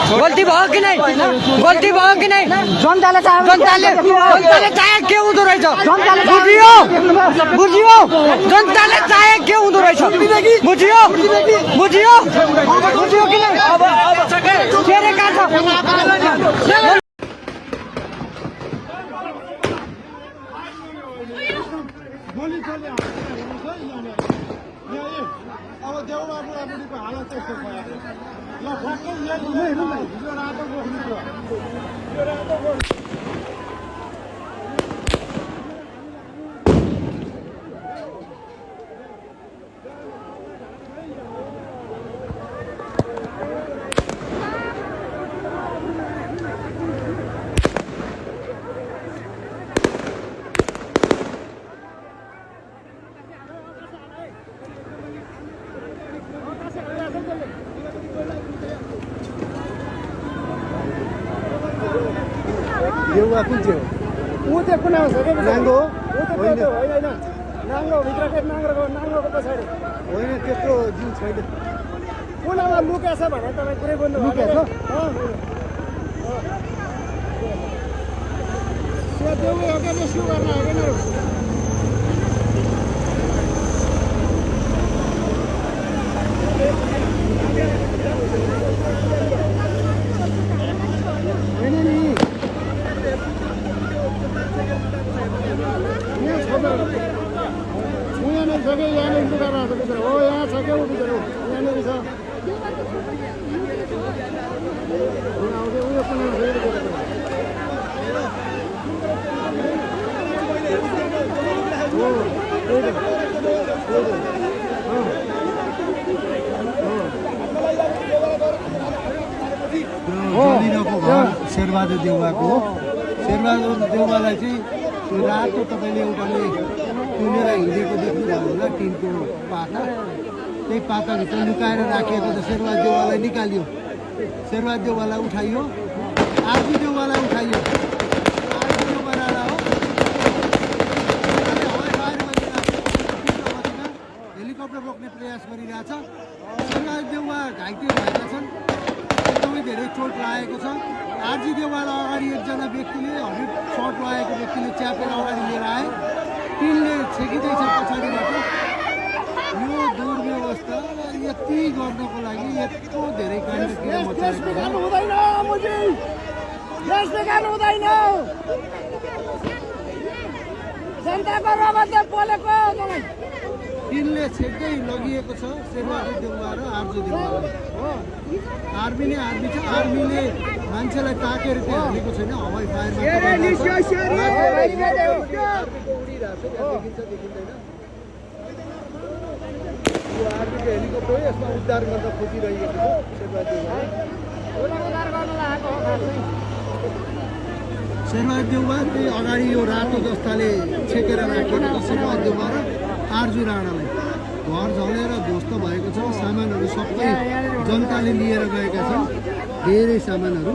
गल्ती भयो कि नहीं गल्ती भयो कि नहीं जनताले चाहे के हुँदो रहेछ बुझियो बुझियो जनताले चाहे के हुँदो रहेछ बुझियो बुझियो बुझियो कि नहीं अब के रे का छ गोली चल्यो अब देउडा बुढाबुढीको हालत त्यस्तो भयो ल ठ्याक्कै हिजो रातो बोक्नु थियो हिजो रातो बोक्नु देउवा कुन चाहिँ हो ऊ चाहिँ कुन आउँछ के नाङ्गो होइन होइन नाङ्गो भित्रको नाङ्गोको पछाडि होइन त्यत्रो जिउ छैन कुनामा लुकेछ भने तपाईँ कुरै बोल्नु लुकेछ देउवा हो क्या रेस्क्यु गर्न होइन नि यहाँनिर छ कि यहाँनिर लुगा राखेको भित्र हो यहाँ छ क्या ऊ भित्र यहाँनिर छ आउँदै उयो पनि शेरबहादुर देउवाको हो शेरबहादुर देउवालाई चाहिँ त्यो रातो तपाईँले एउटाले तुनेर हिँडेको देख्नुभयो होला टिनको पाता त्यही पाताभित्र लुकाएर राखिएको त शेरबहादुर देउवालाई निकालियो शेरबहादुर देउवालाई उठाइयो आरजी देउवालाई उठाइयो आरजी देउवा राणा हो हेलिकप्टर रोक्ने प्रयास गरिरहेछ शेरबहादुर देउवा घाइते भएका छन् एकदमै धेरै चोट लागेको छ आरजी देउवालाई अगाडि एकजना व्यक्तिले सर्ट लागेको व्यक्तिले च्यापेर अगाडि लिएर आए टिनले छेकिँदैछ पछाडिबाट यो दुर्व्यवस्था यति गर्नको लागि यत्रो धेरै काण्ड किन मचाएको टिनले छेक्दै लगिएको छ शेरबहादुर देउवा र आरजी देउवालाई आर्मीले आर्मी छ आर्मीले मान्छेलाई ताकेर त्यहाँ हालेको छैन हवाई फायरमा आर्मीको हेलिकप्टर यसमा उद्धार गर्न खोजिरहेको छ शेरबहादुर देउवा त्यही अगाडि यो रातो जस्ताले छेकेर राखेको छ शेरबहादुर देउवा र आरजु राणालाई घर झलेर ध्वस्त भएको छ सामानहरू सबै जनताले लिएर गएका छन् धेरै सामानहरू